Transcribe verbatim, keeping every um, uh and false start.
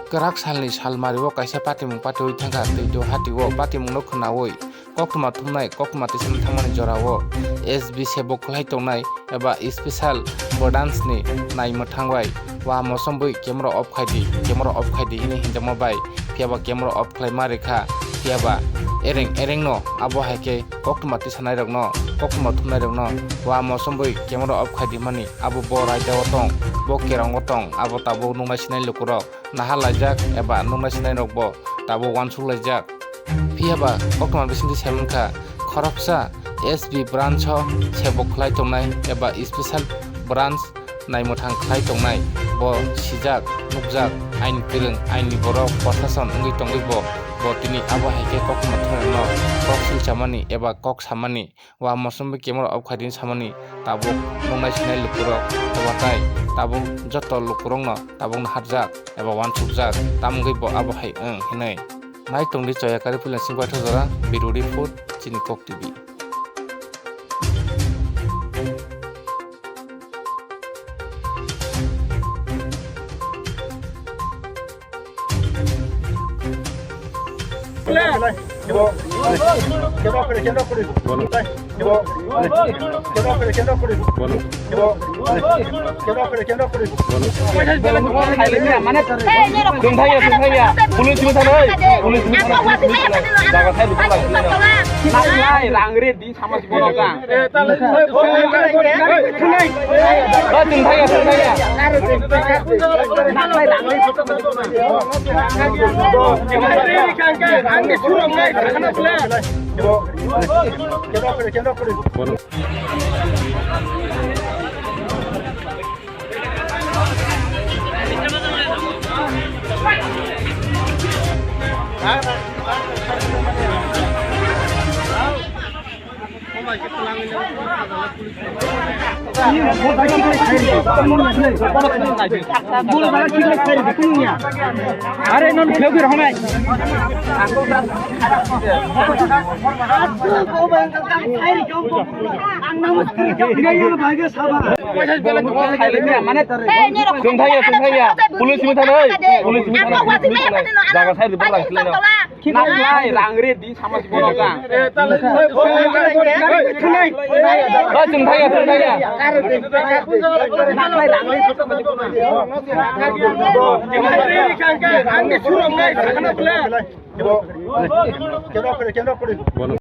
Kwrak salni salmario kaisa patimung patiwi thangkha twi do hatio patimungno khwnawi koktwma thumnai koktwma tisani thangmani jorao S B sebok khlai tongnai eba special branch ni naimwthang bai wa mosom bui camera off khaidi, camera off khaidi hini hinjakma bai phiyaba camera off khlaima rikha phiyaba ereng ereng no abo hai khe koktwma tisanai rokno koktwma thumnai rokno wa mosom bui camera off khaidi mani abo bo raida o tong, bo kerong o tong, abo tabuk nuknai sinai lukurok. Naha laijak eba nuknai sinai rok bo tabuk uansuk laijak. Phiya ba koktwma bisingtwi sai mankha, khoroksa S B branch o sebok khlai tongnai eba special branch naimwthang khlai tongnai bo sijak, nukjak, ain kwrwng, ain ni borok, prosason wngwi tongwi bo, bo tini abo hai khe koktwma thumnairokno kok silchamani eba kok samani. Wa mosom bai camera off khaidi samani tabuk nuknai sinai lukurok eba tai tabuk joto lukurokno tabuk naharjak eba uansukjak tamungwi bo abo hai wng hinwi. Nai tongdi Choya Kari Puila sing paithak jora Biruri Food chini Kok T V. Rang ready. Samaj bono ka. Ba, chwng thangya, chwng thangya. Are non kheo gir honai. Ang namu kiri kiri kiri kiri. Mane, chwng thangya, chwng thangya. Police ni thana, police ni thana, police ni thana. Jaga side di bwlai. Naklai, rang ready, samaj bono ka. Ba, chwng thangya, chwng thangya. Naklai, rang ready, samaj bono. Ang ni surong nai, sakana bwlai. Bono.